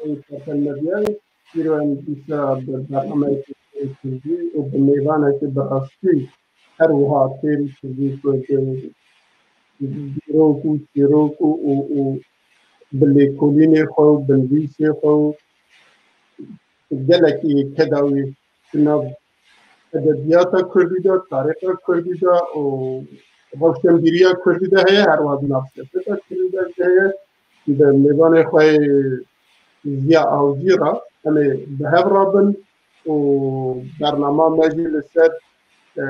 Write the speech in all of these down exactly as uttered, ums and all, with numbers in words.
Pertel Medyayê, îro em dîsa bi bernameyekî têrî kurdî û bi mêvanekî bi rastî her wiha têrî kurdî ku dîrok û çîrok û, û, û bi lêkolînê xwe û bi nivîsê xwe û gelekî keda wî di nav edebiyata kurdî de, tarîxa kurdî de û rewşenbîriya kurdî de heye, her wiha di nav siyaseta kurdî de jî heye. Bi mêvanê xwe yê Ziya Avcî re em ê bi hev re bin û bernama me jî li ser, e,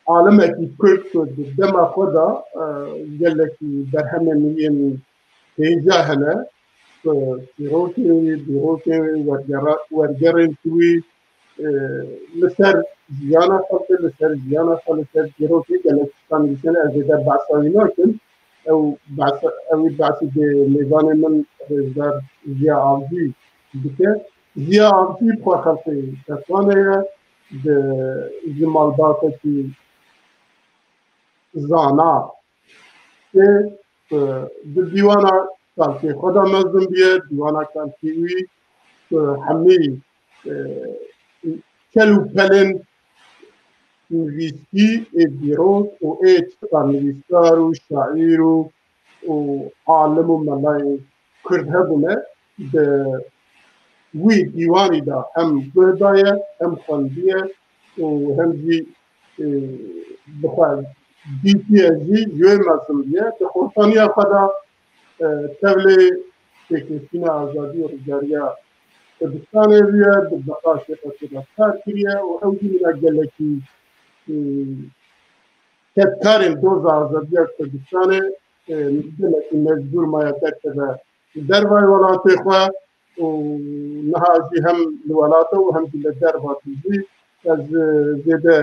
alimekî kurd ku di dema xwe de, e, gelekî berhemên wî yên hêja hene, ku çîrokên wî, dîrokên wî, wergera-, wergerên wî, e, li ser jiyana xelkê, li ser jiyana xwe, li ser çîrokê gelek tiştan nivîsên, ez zêde behsa wî nakim. Ew behsa, ew ê behsî dê mêvanê min rêzdar Ziya Avcî dike. Ziya Avcî bi xwe xelkê Kesanê ye, di, ji malbatekî zana tê, e, di dîwana kalkê xwe de mezin bûye, dîwana kalkê wî, e, hemî, e, kel û pelên nivîskî ê dîrok û ê çiqa nivîskar û şaîr û, û alim û melayên kurd hebûne, di wî dîwanî de hem guh daye, hem xwendiye û hem jî, e, bi xwe dîtiye jî, ji wê mezin bûye. Di xortaniya xwe de, e, tevlê têkoşîna azadî û rizgariya Kurdistanê bûye, di beqa Şêxekê de kar kiriye û ew jî mîna gelekî, e, kedkarên doza azadiya Kurdistanê, e, gelekî mecbûr maye derkeve dervayê welatê xwe û niha jî hem li welat e û hem jî li derva dijî. Ez, e, zêde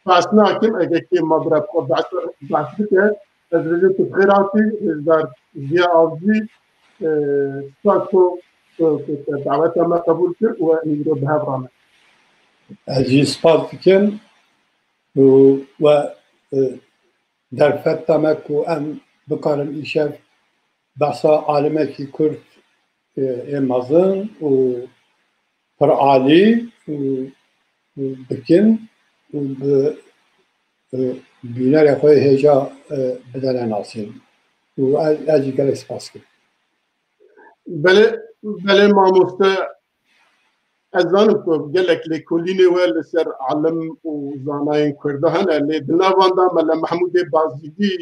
behs nakim, eger kêm ma bira bi xwe behs, behs bike, ez vêjim tu bi xêr hatî, rêzdar Ziya Avcî, e, spas ku, ku, ku te daweta me qebûl kir û em îro bi hev re ne. Ez jî spas dikim û we, e, derfet da me ku em bikarin îşev behsa alimekî kurd, e, ê mezin û piralî û, û bikin û bi, e, bînerê xwe hêja, e, bidene nasîn. Û ez, ez jî gelek spas dikim. Belê, belê mamoste, ez zanim ku gelek lêkolînê we li ser alim û zanayên Kurda hene, lê di navan de Mele Mehmûdê Bazîdî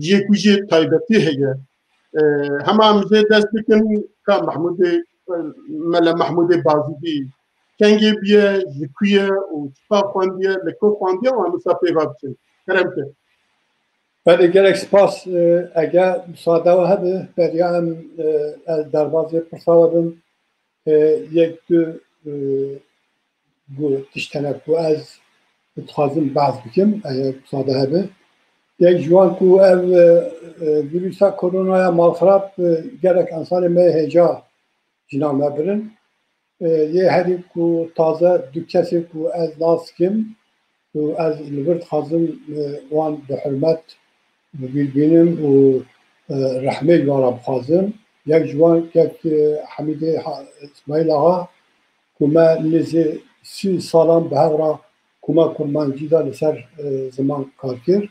cihê ku jê taybetî heye. E, hema em jê dest bikin, ka Mehmûdê, e, Mele Mehmûdê Bazîdî kengê bûye, ji ku ye û çiqa xwendiye, li ku xwendiye û em wisa pê ve biçin. Kerem ke. Belê, gelek spas. E, eger misade we hebe, beriya em, e, ez derbazê pirsa we bim. E, yek du, e, gu tiştenek ku ez dixwazim behs bikim, eger misade hebe. Yek ji wan ku ev, e, e, vîrusa koronaya malxirab, e, gelek însanê me hêja jina me birin. E, yê herî ku taze du kesê ku ez nas dikim û ez li vir dixwazim, e, wan bi hurmet bi bîr bînim û, e, rehmê ji wan re bixwazim. Yek ji wan kek, e, Hemîdê Ha-, Îsmaîl Axa ku me nêzî sî salan bi hev re koma kurmancî de li ser, e, ziman kar kir.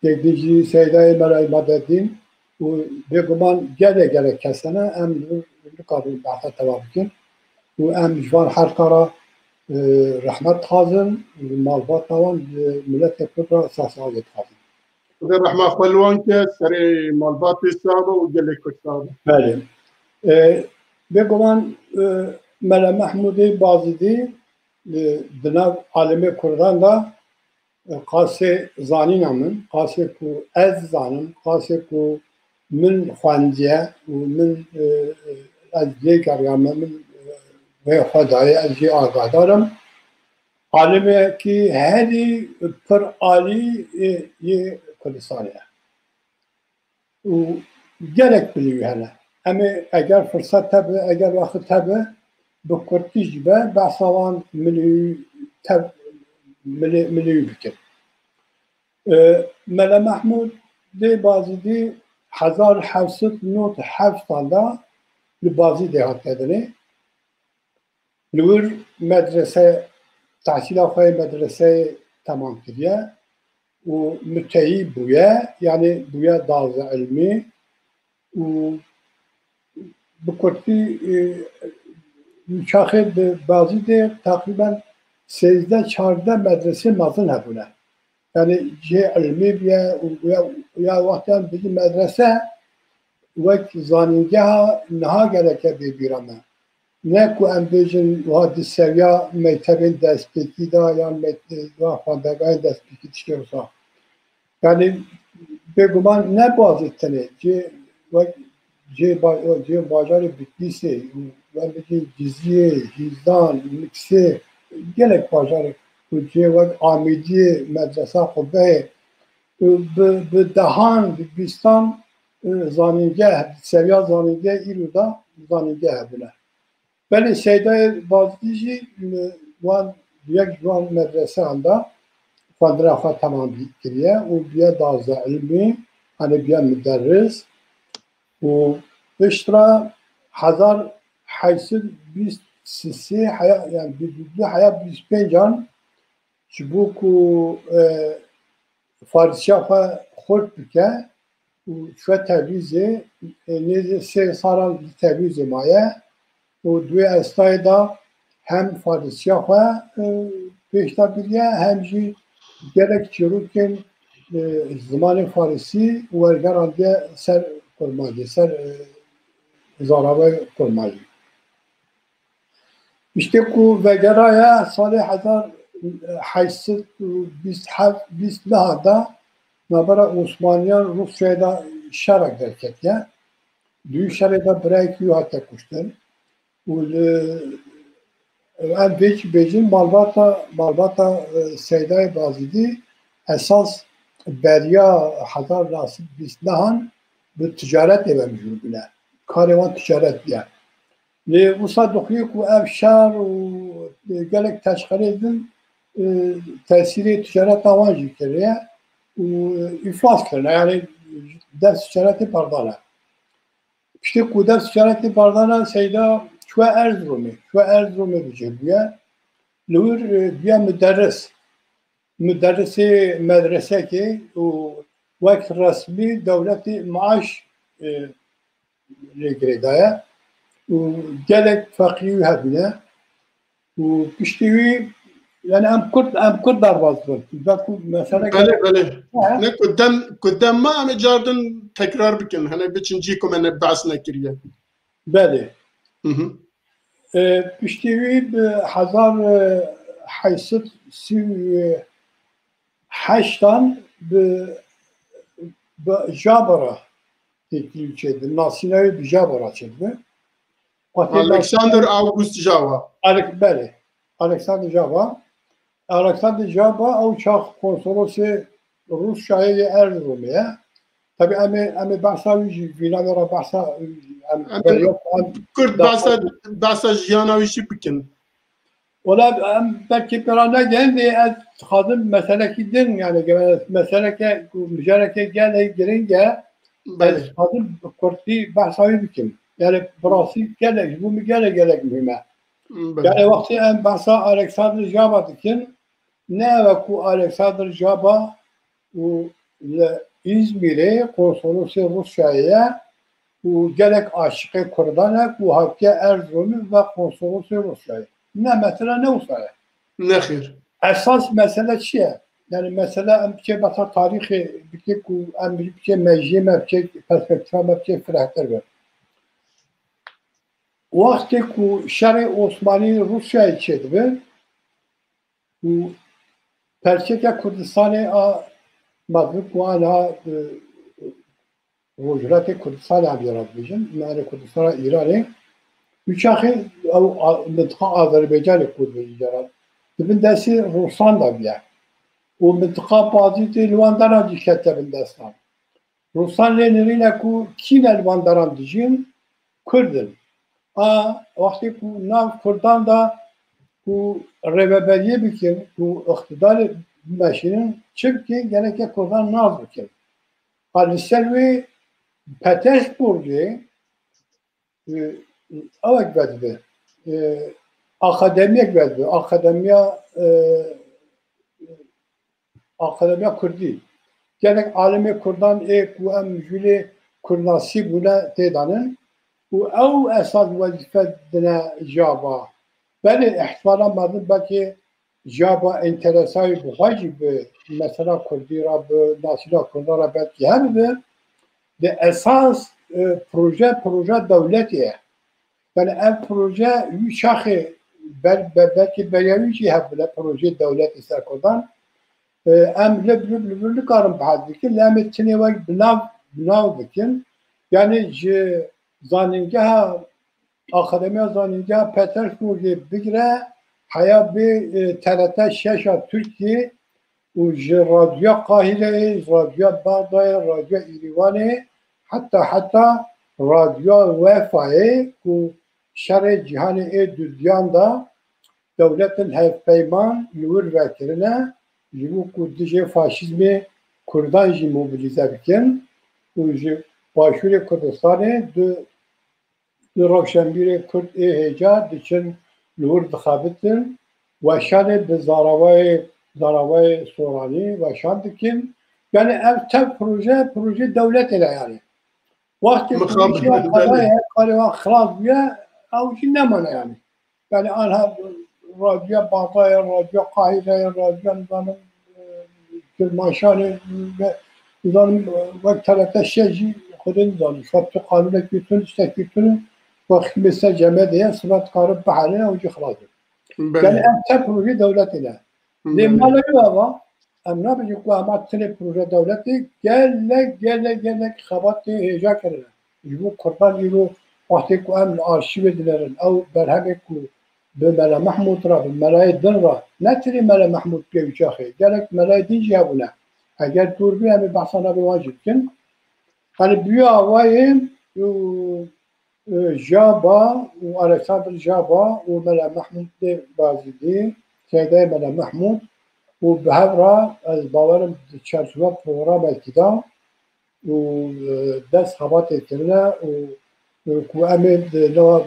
Yek din jî Seydayê Melayê Madedîn û bêguman gelek gelek kes hene, em nikarin behsa teva bikin û em ji van her ka re, e, rehmet dixwazin, malbata wan, e, miletê Kurd re sehsazê dixwazin. Xuda rehma xwe li wan ke, serê malbatê sax be û gelê Kurd sax be. Belê. E, bêguman, e, Mele Mehmûdê Bazîdî, e, di nav alimê Kurdan de, e, qasê zanîna min, qasê ku ez zanim, qasê ku min xwendiye û min, e, ez lê geriyame, min, e, wê xwe daye, ez jê agahdar im. Alimekî herî pir alî, e, yê Kurdistanê ye. Û gelek bilî wî hene. Em ê eger firset hebe, eger wexit hebe, bi kurtî jî be, behsa wan milî wî tev-, milî, milî wî bikin. E, Mele Mehmûdê Bazîdî hezar heft sed nod heft de li Bazîdê hatiye dinê. Li wir medrese, tehsîla xwe yê medreseyê temam kiriye û muteyî bûye, yanî bûye dazî ilmî û bi kurtî, e, çaxê bi Bazîdê teqrîben sêzdeh çardeh medresê mezin hebûne. Yanî cihê ilmî bûye û ya, ya wextan bijî medrese wek zanîngeha niha gereke bê bîra me. Ne ku em bêjin wiha di sewiya mektebên destpêkî de yan mek-, wiha xwendegahên destpêkî tiştê wisa. Yanî bêguman ne Bazîd tenê, cihê wek cihê ba-, cihê bajarê Bitlîsê, em bêjin Cizîrê, Hîzan, Miksê, gelek bajarê û cihê wek Amêdiyê, Medresa Qubeyê, bi, bi dehan, bi bîstan, e, zanîngeh, seviya zanîngeh îro de zanîngeh hebûne. Belê Seydayê Bazidî jî, e, wan yek ji wan medreseyan de xwendina xwe temam bî-, kiriye û bûye dazde ilmî, hani bûye muderris û piştre hezar heyt sed bîst sê heya, yani bîst du heya bîst pêncan ji bo ku, e, Farisiya xwe xurt bike û çûye Tebrizê, e, nêzî sê salan li Tebrizê maye û di wê estayê de hem Farisiya xwe, e, pêş de biriye, hem jî gelek çîrokên, e, zimanê Farisî wergerandiye ser kurmancî, ser, e, zaravayê kurmancî. Piştî ku vegeraye salê hezar heyt sed û bîst heft, bîst neh de navbera Osmaniyan Rûsyayê de şerek derketiye. Di wî şerê de birayekî wî hate kuştin. Û li, em vê jî bêjin malbata, malbata, e, Seydayê Bazîdî esas beriya hezar neh sed bîst nehan bi ticaretê ve mijûl bûne. Karê wan ticaret bûye. Lê wisa dixuye ku ev şer û gelek teşxerê din, e, tesîrê ticareta wan jî kiriye û îflas kirine. Yani dest ticaretê berdane. Piştî ku dest ticaretê berdane, Seyda çûye Erziromê. Çûye Erziromê bi cih bûye. Li wir, e, bûye muderris. Muderrisê medresekê û wek resmî dewletê maaş, e, lê girêdaye û gelek feqîrî wî hebûne û piştî wî, yani em Kurd, em Kurd derbas bin. Belkû mesele Belê, belê. He? Ne ku dem, ku dem ma em ê cardin tekrar bikin. Hene biçin cî ku me ne behs nekiriye. Belê. Hı hı. E, piştî wî bi hezar heyt sed sî û heştan bi, bi Java re têkilî çêdibe. Nasîna wî bi Java re çêdibe. Wextê Alexander August Java. Alek-, belê. Alexander Java. Alexander Java ew çax konsolosê Rûsyayê yê Erziromê ye. Tabii em ê, em ê behsa wî jî, vîna me re behsa, em, Em em, Kurd behsa, behsa jiyana wî jî bikin. Wala em belkî pêra negin, lê ez dixwazim meselekî din, yani, ge-, meseleke ku mijareke gelek giring e, ez Belê. dixwazim bi kurtî behsa wî bikim. Yani, bi rastî gelek, ji bo min gelek, gelek muhîm e. Belê. Yani, wextê em behsa Alexander Java dikin, ne ew e ku Alexander Java û li Îzmîrê konsolosê Rûsyayê ye û gelek aşiqê Kurdan e ku hatiye Erziromê ve konsolosê Rûsyayê. Ne, mesele ne wisa ye. Nexêr. Esas mesele çi ye? Yani mesele em biçe besa tarîxê bike ku em biçe mejiyê me biçe perspektîfa me biçe firehtir be. Wextê ku şerê Osmanî Rûsyayê çêdibe, û perçeke Kurdistanê a mezin ku ana, e, Rojhilatê Kurdistanê em jê re dibêjin, me erê Kurdistana Îranê, wî çaxê ew a-, mintiqa Azerbaycanê ku dibêjin jê re, di bin destê Rûsan de bûye. Û mintiqa Bazîdê li wan dera jî kete bin destan. Rûsan lê nirîne ku kî ne li van deran dijîn, Kurd in. A wextê ku nav Kurdan de ku rêveberiyê bikin, ku îqtidarê bimeşînin, çi bikin, gereke Kurdan nas bikin. A li ser wê Petersburgê, e, ewek vedibe. E, akademiyek vedibe. Akademiya, e, akademiya Kurdî. Gelek alimê Kurdan ê ku em jûlê Kurdnasî bûne têdanin û ew esas wezîfe dine jaba. Belê ihtimala mezin belkê jaba enteresayî bi xwe jî bi mesela Kurdî re, bi nasîna Kurdan re belkî hebibe. Di esas, e, proje, proje dewletê ye. Yani ev proje wî çaxê ber-, be-, belkî beriya wî jî hebûne projeyê dewletê ser Kurdan. E, em li, li, li, li nikarin behs bikin, lê em ê tinê wek bi nav, bi nav bikin. Yani ji zanîngeha, Akademiya Zanîngeha Petersburgê bigire heya bê, e, T R T şeş a Tirkiyê û ji Radyoya Qahireyê, Radyoya Bexdayê, Radyoya Îrîvanê, heta, heta Radyoya Wefayê ku şerê cîhanê ê dudiyan de dewletên hevpeyman li wir vekirine, ji bo ku dijê faşîzmê Kurdan jî mobilîze bikin û ji Başûrê Kurdistanê du, du rewşenbîrê Kurd ê hêja diçin li wir dixebitin, weşanê bi zaravayê, zaravayê soranî weşan dikin. Yani ev tev proje, proje dewletê ne yani. Wextê ku Mixabin, îşa belê. Qadayê karê wan xilas bûye, ew jî nemane yani. Yani anha radyoya Bexdayê, radyoya Qahireyê, radyoya nizanim, e, Kirmaşanê, ve nizanim, e, wek T R T şeş jî Xwedê nizanim. Şubat tu qanûnekî tun, tiştekî tun, wextî ser cemedê ye, sibat karin bihelin, ew jî xilas bû. Belê. Yani ev tev projeyê dewletê ne. Lê Belê. Mala wî ava, em nabêjin ku hema tinê proje dewletê gelek, gelek, gelek xebatê hêja kirine. Ji bo Kurdan îro wextê ku em li arşîvê dinêrin, ew berhemê ku bi Mele Mehmûd re, bi melayê din re, ne tenê Mele Mehmûd pê wî çaxê, gelek melayê din jî hebûne. Eger dûr bê, em ê behsa navê wan jî bikin. Hani bi wî avayê, û, e, Jaba û Alexander Jaba û Mele Mehmûdê Bazîdî, Seydayê Mele Mehmûd û bi hev re ez bawerim di çarçoveya programekî de û, e, dest xebatê kirine û, e, ku em ê di nava,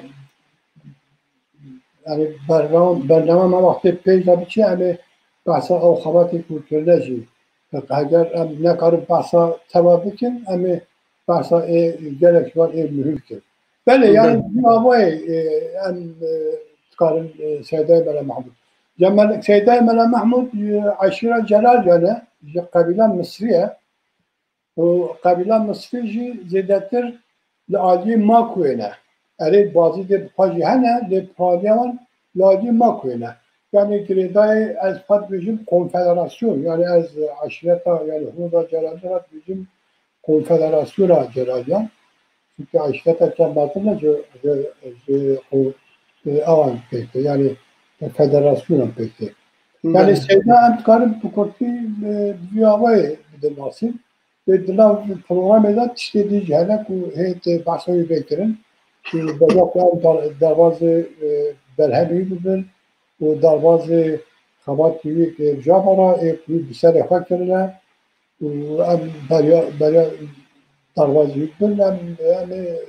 yani bername, bername me wextê pêş de biçe, em ê behsa ew xebatê ku kirine jî. Heger em nekarin behsa teva bikin, em ê behsa ê gelek ji wan ê muhîm bikin. Belê, yani Belê. Bi avayê, e, em, e, dikarin, e, Seydayê Mele Mehmûd. Ya Mele-, Seydayê Mele Mehmûd, e, eşîra Celaliyan e, ji qebîla Misrî ye. Û qebîla Misrî jî zêdetir li aliyê Makoyê ne. Erê Bazîdê bi xwe jî hene, lê piraniya wan li aliyê Makoyê ne. Yani girêdayê ez xwe dibêjim konfederasyon, yani ez eşîreta, yani hûna Celalî re dibêjim konfederasyona Celalîyan. Çünkü eşîreteke mezin e ji, ji, ji, ji awan pêk tê, yani federasyonan pêk tê. Yani Belê. Seyda em dikarin bi kurtî, e, bi vî awayê bidin nasîn. Lê di nav programê de tiştê din jî hene ku hê tê behsa wî bê kirin. Ku beriya ku em dar-, derbazê, e, berhemê wî bibin û derbazê xebatê wî ê Jaba re ê ku wî bi serê xwe kirine û em beriya, beriya derbazê wî bibin, em, em ê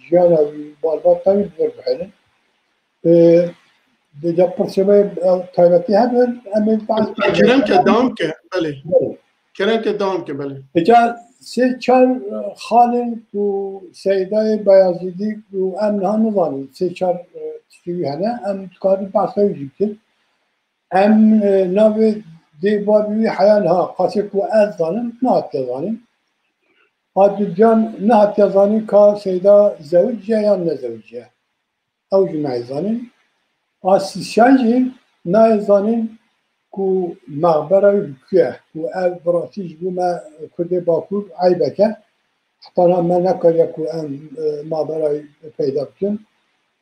jiyana wî, malbata wî bi vir bihêlin. E, de pirsê me, e, taybetî hebin, em ê behs Kerem ke dewam ke, belê. Belê. Kerem ke dewam ke, belê. Îca sê çar, e, xalên ku Seydayê Beyazîdî û em niha nizanin, sê çar, e, tiştê wî hene, em dikarin behsa wî jî bikin. Em, e, navê dê babî wî heya niha, qasê ku ez zanim, nehatiye zanîn. A dudiyan nehatiye zanîn ka Seyda zewiciye yan nezewiciye. Ew jî nayê zanîn. A sîsyan jî nayê zanîn ku mexbera wî li ku ye, ku ev bi rastî ji bo me Kurdê Bakur eybek e. Heta niha me nekariye ku em, e, mexbera wî peyda bikin.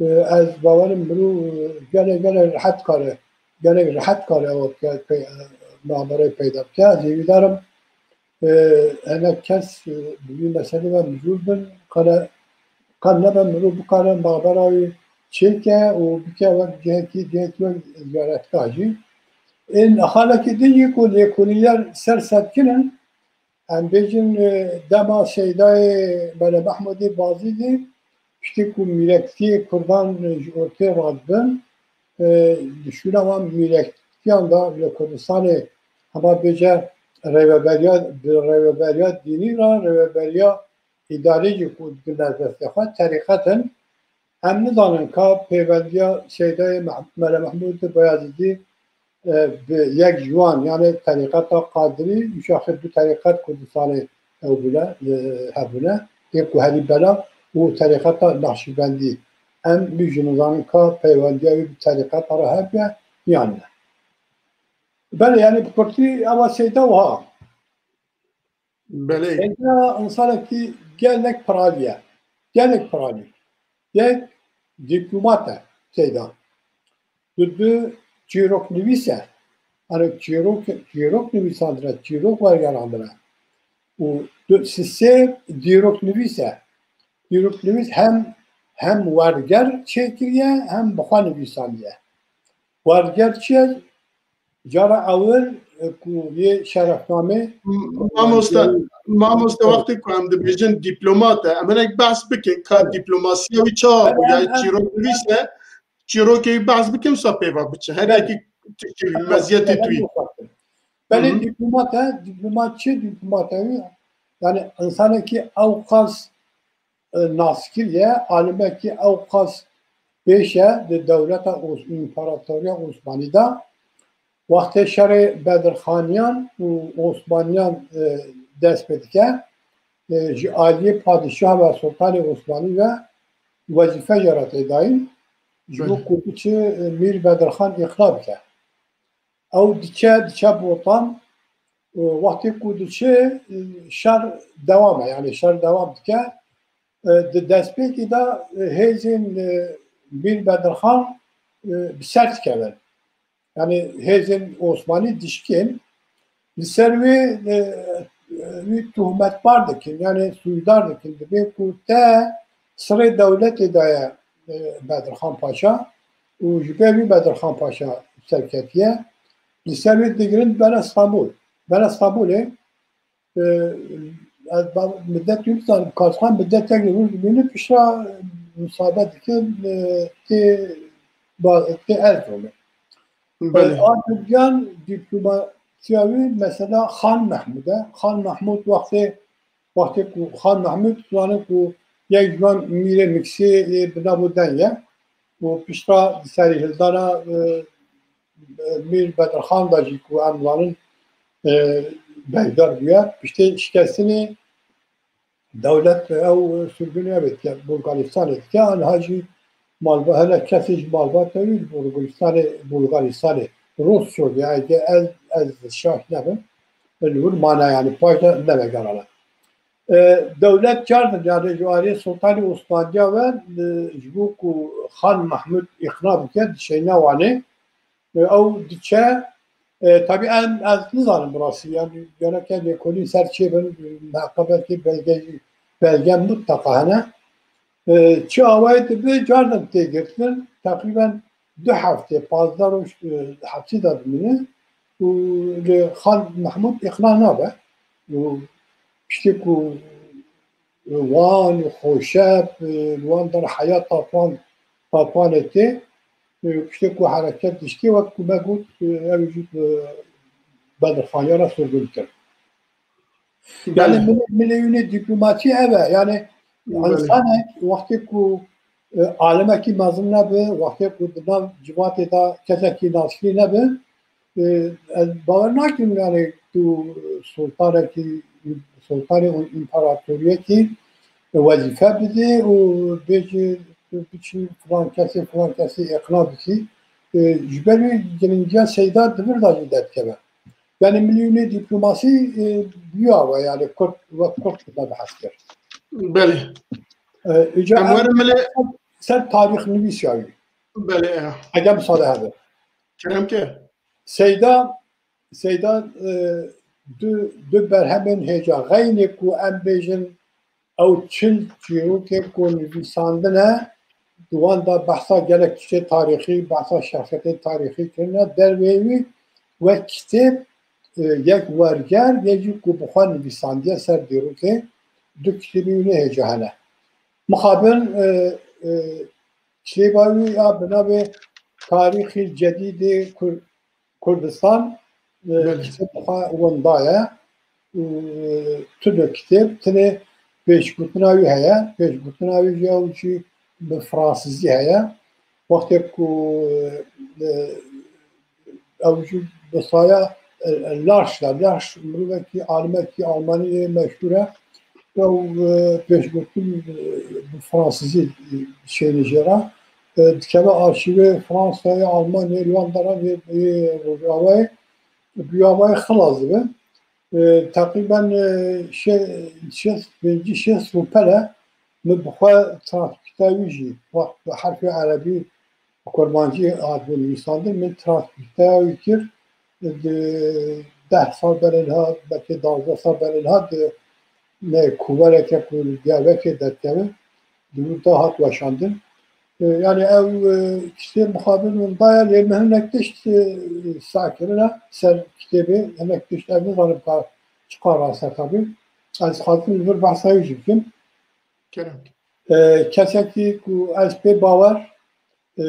E, ez bawerim mirov, e, gelek, gelek rehet kare, gelek rehet kare ew bike, pey-, e, mexbera wî peyda bike. Ez hêvîdar im, e, hinek kes, e, bi vî meselê ve mijûl bin, qere, qer nebe mirov bikare mexbera wî çêke û bike wek cihekî, cihekî wek ziyaretgah jî. Ên xalekî din jî ku lêkolîner ser setkin in, em bêjin, e, dema Seydayê Mele Mehmûdê Bazîdî Piştî ku mîrekîtiyê Kurdan ji ortê radibin, e, di şûna wan mîrekîtiyan de li Kurdistanê hema bêje rêveberiya, bi rêveberiya dînî re rêveberiya îdarî jî ku digine destê xwe terîqet in. Em nizanin ka pêvendiya Seydayê Meh-, Mele Mehmûd Bayezîdî, e, bi yek ji wan, yani terîqeta Qadirî, û şaxê du terîqet Kurdistanê ew bûne, e, hebûne, yek ku herî bela û terîqeta Naqşîbendî. Em wî jî nizanin ka peywendiya wî bi terîqeta re hebe yan ne. Belê, yani bi kurtî ewa Seyda wiha. Belê. Seyda insanekî gelek piralî ye. Gelek piralî. Yek dîplomat e Seyda. Du, du çîroknivîs e. Hani çîrok, çîrok nivîsandine, çîrok wergerandine. Û du, sisê dîroknivîs e. Dîroknivîs hem, hem werger çêkiriye, hem bi xwe nivîsandiye. Werger çi ye? Cara ewil, e, ku yê şerefnamê Mamoste, mamoste, wextê ku em dibêjin dîplomat e, em hinek behs bikin ka dîplomasiya wî çawa bû, ya çîroknivîs e, çîrokê wî behs bikin, wisa pê ve biçin. Her yekî tiştî wî, meziyetê tu wî. Belê dîplomat e, dîplomat çi? Dîplomat e wî, yani insanekî ew qas e, naskir ye, alimekî ew qas pêş e di dewleta Os-, împaratoriya Osmanî de. Wextê şerê Bedirxaniyan û Osmaniyan, e, dest pê dike, e, ji aliyê padîşah ve Sultanê Osmanî ve wezîfe jê re tê dayîn, ji bo ku biçe, e, Mîr Bedirxan îqna bike. Ew diçe, diçe Botan, e, wextê ku diçe, e, şer dewam e, yani şer dewam dike. E, di destpêkê de, e, hêzên, e, Mîr Bedirxan, e, bi ser dikevin. Yani hêzên Osmanî dişkên, li ser wê, e, wî tohmetbar dikin, yani sûcdar dikin, dibê ku te sirê dewletê daye, e, Bedirxan Paşa û ji ber wî Bedirxan Paşa serketiye. Li ser wê digirin bere Stenbol. Bere Stenbolê, e, ez ba-, midet wî nizanim, Kazxan midetek li wir dimîne, piştre misabe dikin, e, tê ba-, tê Erzurumê. Belê. Ardigiyan dîplomasiya wî mesela Xan Mehmûd e. Xan Mehmûd wextê, wextê ku Xan Mehmûd zanin ku yek ji wan mîrê miksê yê bi nav û deng e û piştre di serîhildana, e, e, Mîr Bedirxan de jî ku em zanin, e, bergdar bûye. Piştê şikestinê dewlet ew sürgünê ev dike, Bulgaristanê dike. Aniha jî malba-, hene kesê ji malbata wî li Bulgaristanê, Bulgaristanê Rus çû, yani ez, ez şaş nebim. Li wir mane, yani paşta nevegerane. E, dewlet cardin, yani ji aliyê Sultanê Osmaniya ve, e, ji bo ku Xan Mehmûd îqna bike, dişeyne Wanê. E, ew diçe, e, tabii em, ez nizanim bi rastî, yani gereke lêkolîn ser çê bin, muheqqa belkî belge, belge mutlaka hene. E, çi awayê dibe, cardin tê girtin, teqrîben du heftê, pazdeh roj, e, hepsî de dimîne û lê Xan Mehmûd îqna nabe û piştî ku wan û Xoşep, e, li wan der heya Tatwan, Tatwanê tê, e, piştê ku hereket diştê wek ku me got, e, ew jî, e, Bedirxaniya re sirgûn kir. Yani Belê. milê-, mileyûnê dîplomatî ev e. Yani Belê. insanek wextê ku, e, alimekî mezin nebe, wextê ku di nav civatê de kesekî naskirî nebe, e, ez bawer nakim, yani tu sultanekî, sultanê û împaratoriyekî wezîfe bidê û bêjî tu biçî filan kesê, filan kesê îqna bikî. E, ji ber wî giringiya Seyda di vir de jî derdikeve. Yani milî wî dîplomasî, e, bûya we, yani Kurd, wek Kurd me behs kir. Belê. E, îca Em em werin milê ser tarîxnivîsiya wî. Belê, ya. Eger misade hebe. Kerem ke. Seyda, Seyda, e, du, du berhemên hêja. Xeynê ku em bêjin ew çil çîrokên ku nivîsandine, di wan de behsa gelek tiştê tarîxî, behsa şexsiyetên tarîxî kirine, derveyî wî wek kitêb, e, yek werger, yek jî ku bi xwe nivîsandiye ser dîrokê, du kitêbê wî ne hêja hene. Mixabin, e, e, kitêba wî ya bi navê Tarîxî Cedîdê Kur-, Kurdistan, e, Belê. Kitêb xwe winda ye. E, tu de kitêb, tenê pêşgotina wî heye. Pêşgotina wî jî ew jî bi fransizî heye. Wextê ku, e, ew jî bi saya, e, Larş de, Larş mirovekî, alimekî Almanî yê meşhûr e. Ew, e, pêşgotin, e, bi fransizî, e, şeynê jê re. E, dikeve arşîvê Fransayê, Almanyayê, li wan deran yê, yê Rojavayê, bi wî awayê xilas dibe. E, teqrîben, e, şê-, şêst, pêncî şêst rûpel e. Min bi xwe transkrîpta wî jî, wext bi herfê erebî, bi kurmancî hatibû nivîsandin, min transkrîpta wî kir. Di deh sal berê niha, belkî duwazdeh sal berê niha di ne kovereke ku li Diyarbekirê derdikeve, di wir de hat weşandin. E, yani ew, e, kitêb mixabin winda ye, lê min hinek tişt, e, seh kirine ser kitêbê, hinek tişt ez nizanim ka çiqas rast e tabî. Ez dixwazim li vir behsa wî jî bikim. Kerem. E, kesekî ku ez pê bawer, e,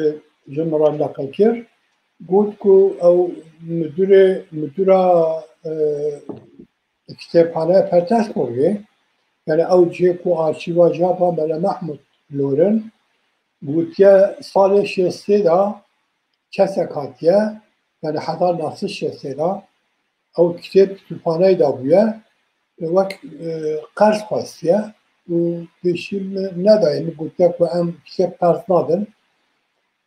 ji min re neqil kir, got ku ew müdürê, müdüra, e, Kitêbxaneya Petersburgê, yani ew cihê ku arşîva jaba Mele Mehmûd lorin, gotiye salê şêstê de kesek hatiye, yani hezar neh sed şêstê de ew kitêb kitêbxaneyê de bûye, wek, e, qerz xwestiye û pêşî min nedaye, min gotiye ku em kitêb qerz nadin.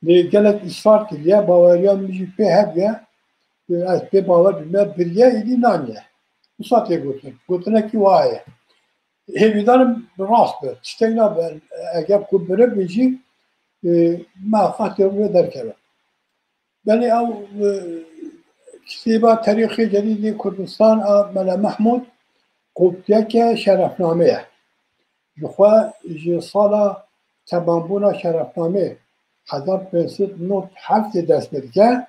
Lê gelek îsrar kiriye, baweriya min jî pê hebûye, ez pê bawer bûme, biriye, êdî naniye. Wisa tê gotin. Gotinekî wiha ye. Hêvîdar im rast be. Tiştek nabe. Eger ku miribe jî, e, me xatê wê derkeve. Belê ew, e, kitêba Terîxê Cedîdê Kurdistan a Mele Mehmûd kopyeke şerefnamê ye. Ji xwe ji sala temambûna şerefnamê hezar pênc sed nod heftê dest pê dike,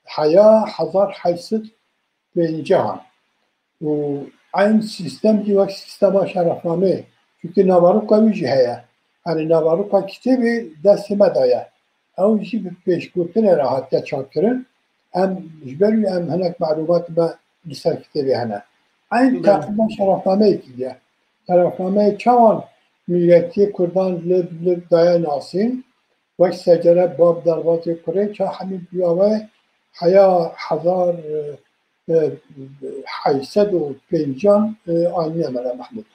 heya hezar heşt sed pêncî an. Û eyn sîstem jî wek sîstema şerefnamê, çunkî naveroka wî jî heye. Yanî naveroka kitêbê destê me de ye. Ew jî bi pêşgotinê re hatiye çapkirin. Em ji ber wî em hinek melûmatê me li ser kitêbê hene. Eyn Belê. Teqrîben şerefnameyekî ye. Şerefnameyê çawan mîretiyê Kurdan li, li daye nasîn, wek secere, bab, derbazê kurê, ça hemî bîyawe heya hezar, e, e, heşt sed û pêncî an, e, anîne Mele Mehmûd.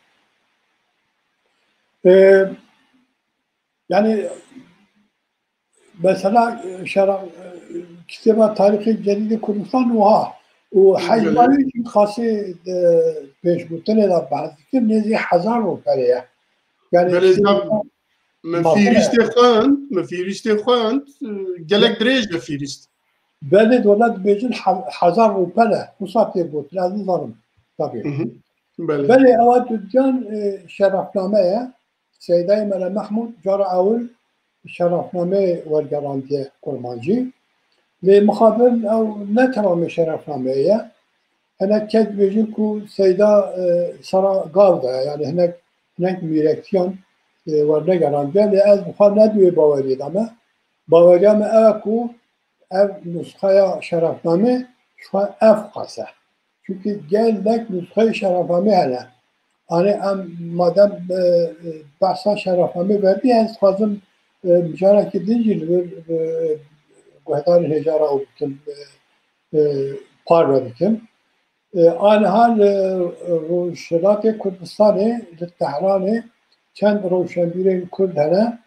E, yani, mesela, e, şera-, e, kitêba Tarîxê Cedîdê Kurdistan wiha û Belê. Heymanî jî xasî, e, pêşgotinê de behs dikin, nêzî hezar rûpelê ye. Yani, Belê, kitêba Min Bak, fîrîstê xwend, min fîrîstê xwend, e, gelek dirêj e fîrîst. Belê, dola dibêjin he-, hezar rûpel e. Wisa tê gotin, ez nizanim. Tabii. Hı hı. Belê. Belê, ewa tu diyan, e, şerefname ye. Seydayê Mele Mehmûd cara ewil şerefnameyê wergerandiye kurmancî. Lê mixabin ew ne temamê şerefnameyê ye. Hinek kes dibêjin ku Seyda, e, sera gav de ye, yani hinek, hinek mîrekiyan, e, wernegerandiye, lê ez bi xwe ne di wê baweriyê de me. Baweriya me ew e ku ev nusxeya şerefnamê ji xwe ev qas e. Çunkî gelek nusxeyê şerefnamê hene. Hani em madem, e, e, behsa şerefnamê vebî, ez dixwazim, e, mijarekî din jî li vir, e, guhdarên hêja re ew bikim, e, e, parve bikim. E, aniha li Rojhilatê Kurdistanê, li Tehranê çend rewşenbîrên Kurd hene,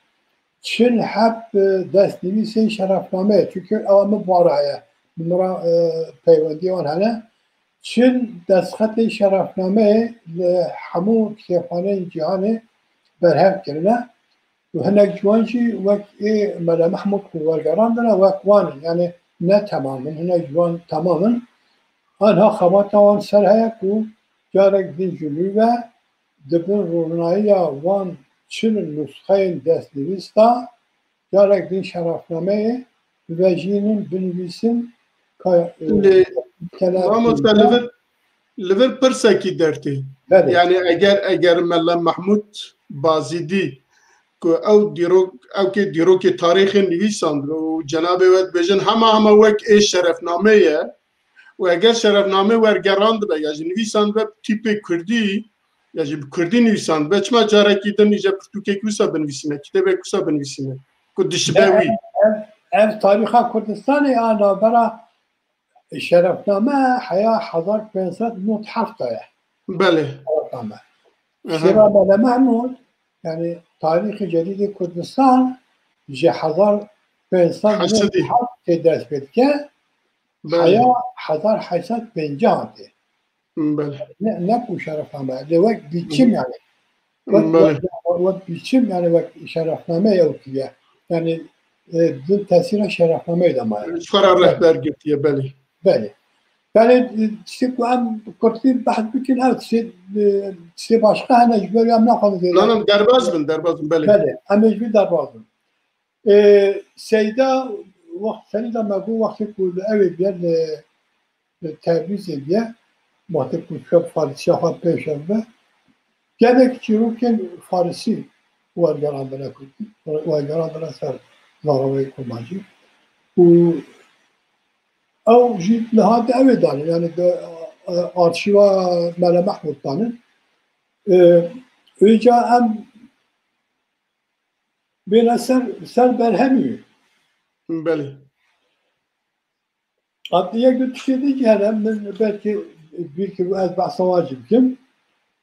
çil heb, e, destnivîsên şerefnameyê, çunke ewa min bi wan re heye, bi min re, e, peywendiyê wan hene. Çil destxetê şerefnameyê li hemû kitêbxaneyên cîhanê berhev kirine. Û hinek ji wan jî wek ê Mele Mehmûd ku wergerandine, wek wan in. Yani ne temam in, hinek ji wan temam in. Anha xebata wan ser heye ku carek din ji nû ve di bin ronayiya wan çil nusxeyên destnivîs de carek din şerefnameyê bivejînin, binivîsin, ka, e, Lê, kela-, mamoste, li vir, li vir pirsekî dertê. Belê. Yani eger, eger Mele Mehmûd Bazîdî ku ew dîrok, ew kê dîrokê tarîxê nivîsandibû û cenabê we dibêjin hema hema wek ê şerefname ye û eger şerefname wergerandibe ya jî nivîsandibe bi tîpê kurdî ya jî bi kurdî nivîsandibe, çima carekî din îje pirtûkek wisa binivîsîne, kitêbek wisa binivîsîne ku dişibe wî? Ev, ev tarîxa Kurdistanê a navbera şerefname heya hezar pênc sed nod heft de ye. Belê. Şerefname. Aha. Şêra Mele Mehmûd, yani tarîxê cedîdê Kurdistan ji hezar pênc sed nod heft tê dest pê dike, Belê. Heya hezar heşt sed pêncî hatê. Belê. Ne, ne ku şerefname, lê wek biçim yani. Wek, Belê. wek, wek biçim yani wek şerefname ew kiriye. Yani, e, di tesîra şerefnameyê de maye. Ji xwe re rehber girtiye, belê. Belê. Yani, e, tiştê ku em kurtî behs bikin, ev tiştê, e, tiştê başqa hene ji ber em naxwazin zêde. Nan, nan, derbas bin, derbas bin, belê. Belê, em ê ji vî derbas bin. E, Seyda, wext, Serîda me got, wextê ku li ew ê bîye, li, li Tebrizê bîye, wextê ku şev Farisiya xwe pêşev be, gelek çîrokên Farisî wergerandine kurdî, wergerandine ser zaravayê kurmancî. Û ew jî li hate ew ê danin, yani di, e, arşîva Mele Mehmûd danin. E, Vêca em bêne ser, ser berhemî. Belê. Hatta yek du tiştê din jî hene, min belkî bîr kir, ez behsa wan jî bikim.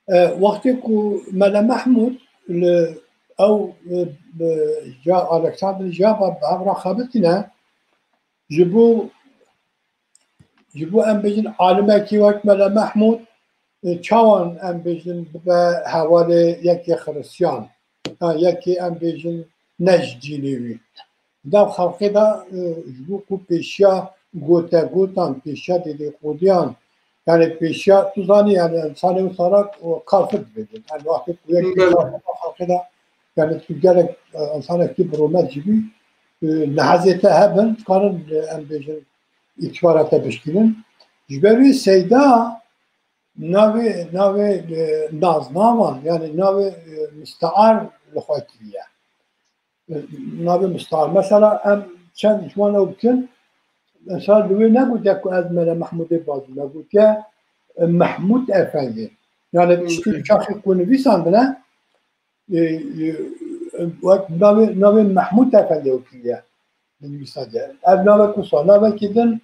E, wextê ku Mele Mehmûd li ew, e, bi ja Alexander Jaba bi hev re xebitîne, ji bo, ji bo em bêjin alimekî wek Mele Mehmûd, e, çawan em bêjin bibe hevalê yekê Xiristiyan, ha, yekê em bêjin ne ji dînê wî. Di nav xelkê de, e, ji bo ku pêşiya gotegotan, pêşiya dedîqodiyan, yani pêşiya, tu zanî, yani insanê wisa re kafir dibêjin. Yani wextê ku yekî Belê. kafir xelkê de, yani tu gelek, e, insanekî bi rûmet jî bî, e, nehezê te hebin, dikarin, e, em bêjin, îtibara te bişkînin. Ji ber wî Seyda navê, navê, e, naznavan, yani navê, e, mistear li xwe kiriye. E, navê mistear. Mesela em çend ji wan ew bikin, mesela li wê negotiye ku ez Mele Mehmûdê baz im, me gotiye, e, Mehmûd Efendî. Yani tiştê Hı. çaxê ku nivîsandine, e, e, wek navê, navê Mehmûd Efendî ew kiriye. Nivîsandine. Ev navek wisa, navekî din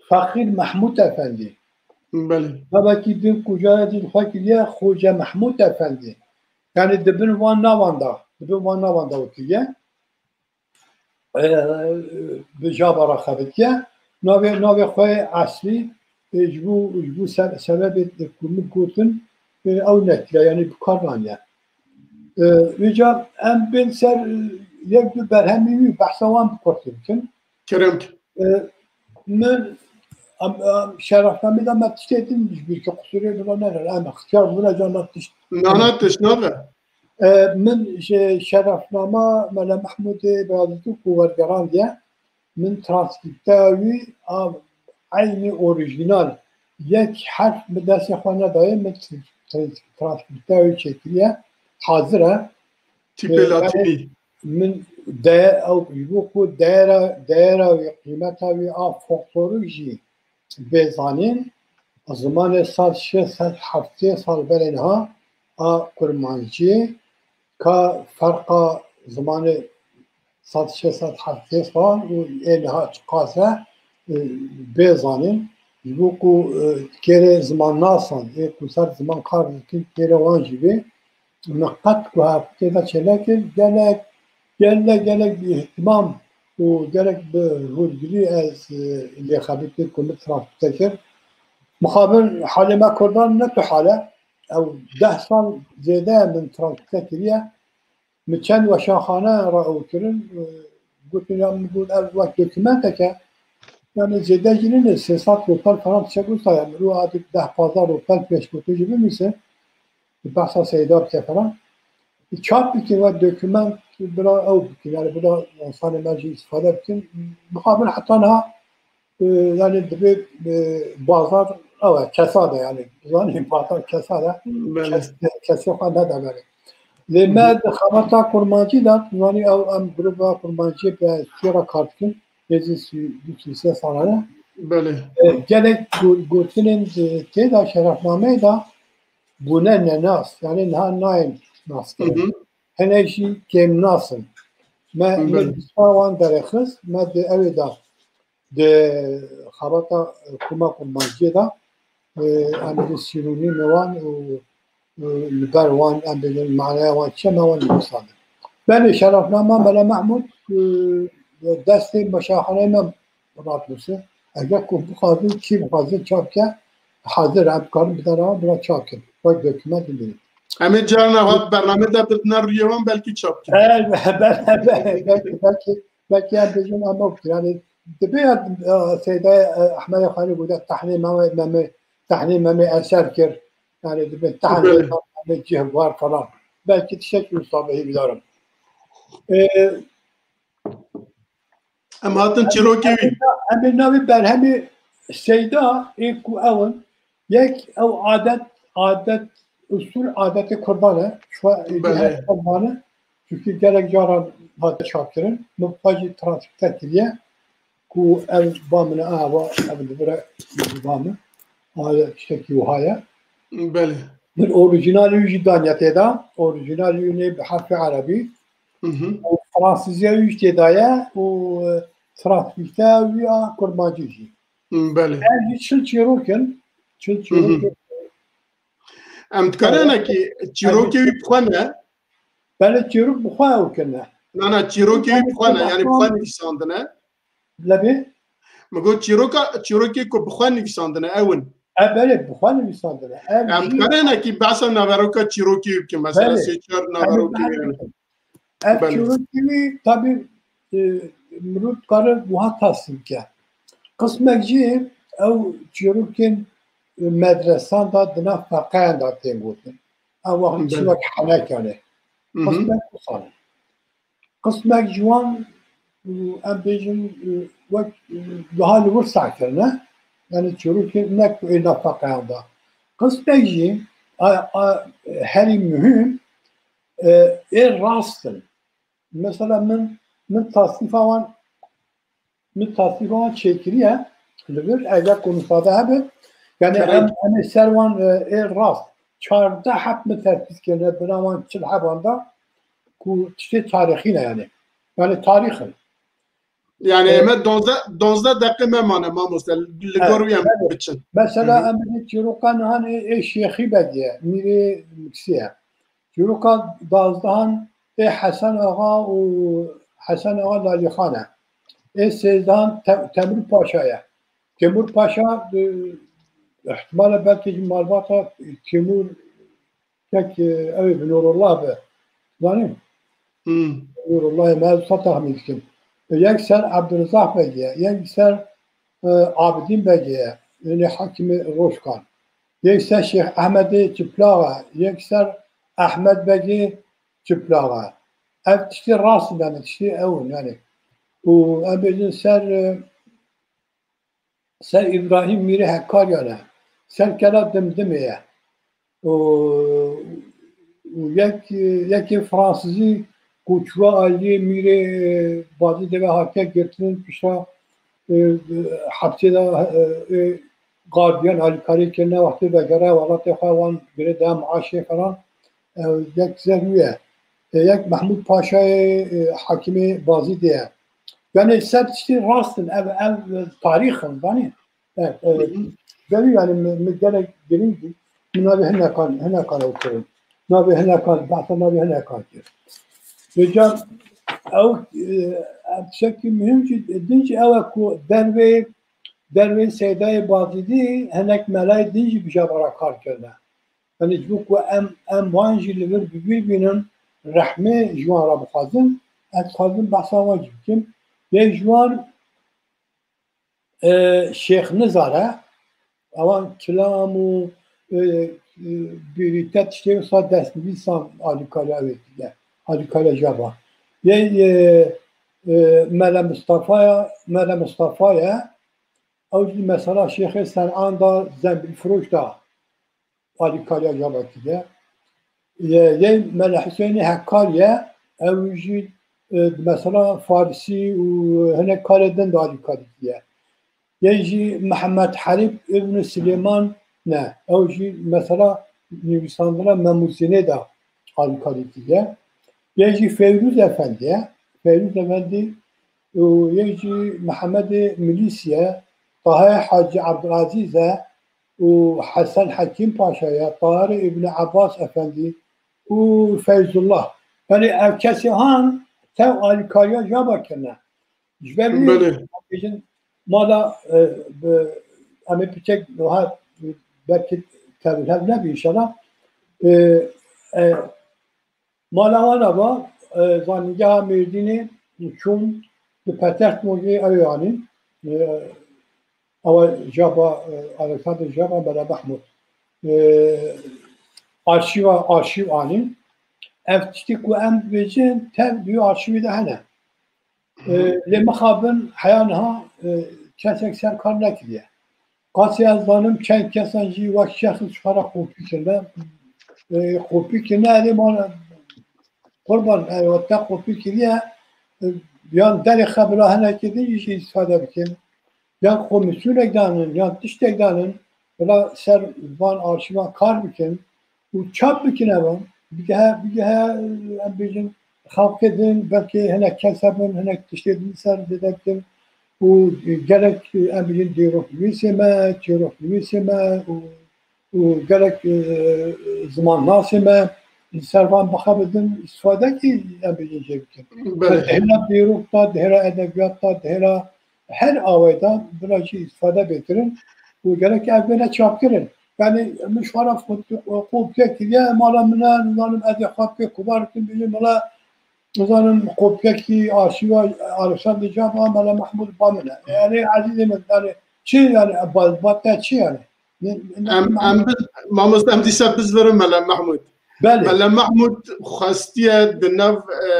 Feqîr Mehmûd Efendî. Belê. Navekî din ku carê din xwe kiriye Xoce Mehmûd Efendî. Yani di bin van navan de, di bin van navan de ew kiriye. E, bi Jaba re xebitiye. Navê, navê xwe yê eslî, e, ji bo, ji bo se-, sebebê ku min gotin, e, ew nekiriye, yani bi kar naniye. E, vêca em bên ser, e, yek du berhemê wî, behsa wan bi kurtî bikin. Kerem. E, min, em, em, şerefnamê de me tiştê din ji bîr kir, qusûrê bila nere, em ixtiyar bûne, ca me tişt. Nana tişt nabe. E, min ji şerefnama Mele Mehmûdê Beyazîtî ku wergerandiye, min transkrîpteya wî a eynî orîjînal, yek herf bi destê xwe nedaye, min tra-, tra-, transkrîpteya wî çêkiriye, hazir e. Tîpê E, latînî. Min de-, ew ji bo ku değera, değera wî, qîmeta wî a folklorik jî bê zanîn, zimanê sed şêst sed heftê sal berê niha a kurmancî, ka ferqa zimanê sed şêst sed heftê sal û ê niha çiqas e, e, bê zanîn. Ji bo ku, e, kêrê zimannasan, ê ku ser ziman kar dikin, kêrê wan jî bê. Min qet ku hevpikê de çênekir, gelek, gelek, gelek bi îhtimam û gelek bi hûrgilî ez, e, lê xebitî ku min transkrîpte kir. Mixabin halê me Kurdan ne tu hal e. Ew deh sal zêde ye min transkrîpte kiriye. Min çend weşanxane re ew kirin, e, gotin ya min got ev wek dokumentek e. Yani zêde jî nîne, sê sed rûpel falan tiştek wisa ye. Min got hadi deh pazdeh rûpel pêşgotin jî binivîse. Behsa Seyda bike falan. Çap bikin ve dokument bila ew bikin, yani bila insanê me jî îstîfade bikin. Mixabin heta niha, e, yani divê, e, bazar ew e, kesad e yani. Zanî bazar kesad e. Belê. Kes, kesê xwe nede berê. Lê me di xebata kurmancî de, tu zanî ew em gruba kurmanciyê bi Tirkiyê re kar dikin, nêzî sî, du sî sê sala ne. Belê. E, gelek gu-, gotinên, e, tê de şerefnameyê de bûne nenas, yani niha nayên naskirin. Hı hı. Hinek jî kêmnas in. Me, me Belê. dîsa wan derêxist, me di ewê de di xebata koma kurmanciyê de, e, em di sînonîmê wan û, e, li ber wan, em bêjin maneya wan çi me wan nivîsandin. Belê şerefnama Mela Mehmûd, e, destê meşaxaneyê me radnûse. Eger ku bixwazin, kî bixwazin çap ke, hazir em dikarin bidin wan, bila çap kin. Wek dokument bimînin. Em ê carna hat bername de bidine rûyê wan, belkî çap kin. E, be-, be-, be-, belkî, belkî, belkî em bêjin em ew kir. Yani dibe ya, e, Seydayê, e, Ehmedê Xanî gote tehnê Memê, Memê, tehnê Memê eser kir. Yani dibe tehnê Belê. Memê cih var falan. Belkî tiştekî wisa be hêvîdar im. E, Em hatin çîrokê wî. Em ê navê berhemê Seyda ê ku ew in, yek ew adet, adet, usul adetê Kurdan e. Şu an Belê. Her Kurdan e. Çünkü gelek caran hate çapkirin. Min xwe jî transkripte kiriye. Ku ev ba min e, ava, ev li vir e, ba min. Ava tiştekî wiha ye. Belê. Min orijinalê wî jî daniye tê de. Orijinalê wî nê bi herfê erebî. Hı hı. Û fransizya wî jî tê de ye û, e, transkripte wî a kurmancî jî. Hı, belê. Ev jî çil çîrok in. Çil Hı hı. çîrok in. Em dikarin hinekî çîrokê wî bi xwe ne? Belê çîrok bi xwe ew kirine. Na, na, çîrokê wî bi xwe ne, yani bi xwe nivîsandine. Lebê? Min got çîroka, çîrokê ku bi xwe nivîsandine, ew in. E, belê, bi xwe nivîsandine. Ev Em jî dikarin hinekî behsa naveroka çîrokê wî bikin, mesela Belê. sê çar Em naverokê wî hene. Ev Belê. çîrokê wî, tabî, e, mirov dikare wiha tasîm ke. Qismek jî ew çîrokên, e, medresan de di nav feqeyan de tên gotin. Ew wext Belê. çîrok henek yani. Hı hı. Qismek wisa ne. Qismek ji wan, û em bêjin, û wek, û wiha li wir seh kirine, yani çîrokên ne ku ê nafaqeyan de. Qismek jî a, a, herî muhîm, e, ê rast in. Mesela min, min tasnîfa wan, min tasnîfa wan çêkiriye li vir, eger ku misade hebe, yani Kerem. em, em ê ser wan, e, ê rast. Çardeh heb min tertîb kirine, bina wan çil heban da ku tiştê tarîxî ne yani. Yani tarîx in. Yani E, me duwazdeh, duwazdeh deqe me mane mamoste, li Evet, gor wî em evet. biçin. Mesela Hı hı. em bidin çîroka nihan ê, ê Şêxî Begê, Mîrê Miksî ye. Çîroka dazdehan ê Hesen Axa û Hesen Axa Lalîxan e. Ê sêzdehan Te-, Temur Paşa ye. Temur Paşa, e, ihtimale belkî ji malbata Temur kek, e, ew ê bi Nurullah be. Zanî? Hmm. Nurullah me wisa tahmîn dikim. E, yek ser Ebdulrizak Begê ye, yek ser, e, Abidîn Begê ye. Yine Hakimê Roşkan. Yek ser Şêx Ehmedê Çiplax e, yek ser Ehmed Begê Çiplax e. Ev tiştê rast in, yani tiştê ew in, yani. Û em bêjin ser, e, ser Îbrahîm Mîrê Hekkaryan e, ser Kela Dimdimê ye. Û, û yek, yekê Fransizî ku çûye aliyê Mîrê, e, Bazîdê ve hatiye girtin, pişta, e, hepsê de, e, e, gardiyan alîkariyê kirine, wextê vegere welatê xwe wan girê de maaşê falan, e, yek ser wî ye. E, yek Mehmûd Paşayê, e, hakimê Bazîdê ye. Yani ser tiştê rast in, ev, ev tarîx in, zanî. Evet, evet. Hı hı. Belî yani min, min gelek girîng bû. Min navê hinekan, hinekan ew kirin. Navê hinekan, behsa navê hinekan kir. Vêca ew, e, ev tiştekî muhîm jî, din jî ew e ku dervê, dervê Seydayê Bazîdî hinek melayê din jî bi java re kar kirine. Yani ji bo ku em, em wan jî li vir bi bîr bînin, rehmê ji wan re bixwazin, ez dixwazim behsa wan jî bikim. Yek ji wan, e, Şêx Nizar e. Ewan kilam û, e, e, bîrîte tiştê wisa destnivîsan alîkariya wê dike. Alîkariya java. Yê, e, e, Mele Mistefa ya, Mele Mistefa ye. Ew jî mesela Şêxê Sen'an da, Zembîlfiroş da alîkariya java dike. Yê, yê Mele Huseyinê Hekkar ye, ew jî, e, mesela Farsî û hinek karê din de alîkarî diye. Yê jî Mihemed Herîb Îbn Silêman ne, ew jî mesela nivîsandina Memûzînê de alîkarî diye. Yê jî Feyrûz Efendî ye, Feyrûz Efendî û yê jî Mihemedê Milîs ye, Tahê Hacî Ebdulezîz e û Hesen Hekîm Paşa ye, Tahirê Îbn Ebas Efendî û Feyzullah. Belê ev kesê han tev alîkariya Jaba kirine. Ji ber wî Belê. Bêjin mala, e, bi, em ê piçek wiha belkî tevil hev nebî înşallah. E, e, Mala wan a va, e, zanîngeha Mêrdînê çûn, di Petertmogê ew ê anîn. E, ewa Jaba, e, Alexander Jaba Mele Mehmûd. E, arşîva, arşîv anîn. Ev tiştê ku em dibêjin, tev di wê arşîvê de hene. E, lê mixabin heya niha, e, kesek ser kar nekiriye. Qasî ez zanim çend kesan jî wek şexs ji xwe re kopî kirine. E, kopî kirine, erê man qurban, erê we te kopî kiriye, e, yan derê xwe bila hinekê din jî îstîfade bikin. Yan komîsyonek danin, yan tiştek danin, bila ser van arşîvan kar bikin û çap bikin evan, bigihe, bigihe, em bêjin, xelkê din, belkê hinek kes hebin, hinek tiştê din ser zêde bikin û gerek, em bêjin, dîroknivîsê me, çîroknivîsê me û, û gerek, e, zimannasê me li ser van bixebidin, îstîfadekî, em bêjin, jê bikin. Belê. Di hêla dîrok de, di hêla edebiyat de, di hêla her awayê de bila jî îstîfade bê kirin û gerek ev bêne çapkirin. Yani min ji xwe re fot-, kopya kiriye, mala min e, nizanim ez ê xwe pê kubar bikim, bêjim, mala, nizanim, kopyekî arşîva Alexander Cama Mele Mehmûd ba min e. Yani ezîzê min, yani çi, yani ba, ba te çi yani? Ne, ne, Em, ne, em bi-, mamoste, em dîsa bizvirin Mele Mehmûd. Belê. Mele Mehmûd xwestiye di nav, e,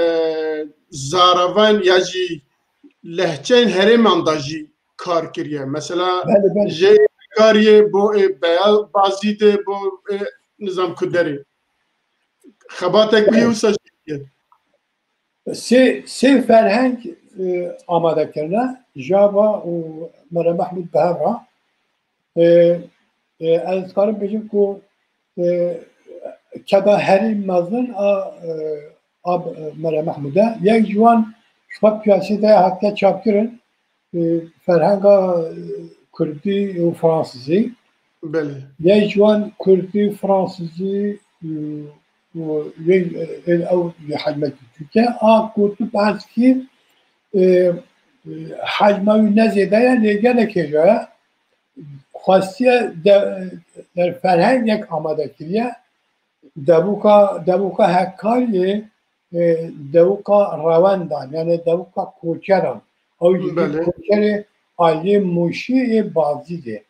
zaravan ya jî lehçeyên herêman de jî kar kiriye. Mesela Belê, belê. Jê kariyê bo, e, beya Bazîdê, bo, e, nizam Kuderê. Xebatek wî Belê. Wisa jî kiriye. Sê, sê ferheng, e, amade kirine. Java û Mele Mehmûd bi hev re. E, e, ez dikarim bêjim ku, e, keda herî mezin a, e, a, e, Mele Mehmûd e. Yek ji wan ji xwe piyasî de hatiye çapkirin, e, ferhenga, e, kurdî û fransizî. Belê. Yek ji wan kurdî, fransizî, e, û yek, e, ew yê hecmekî çûk e. A ku tu behs kî, e, e, hecma wî ne zêde ye, lê gelek hêja ye. Xwestiye de, de ferhengek amade kiriye. Devuka, devuka Hekkariyê, e, devuka Rewendan, yani devuka koçeran. Ew jî Belê. Koçerê aliyê Mûşî ê Bazîdê.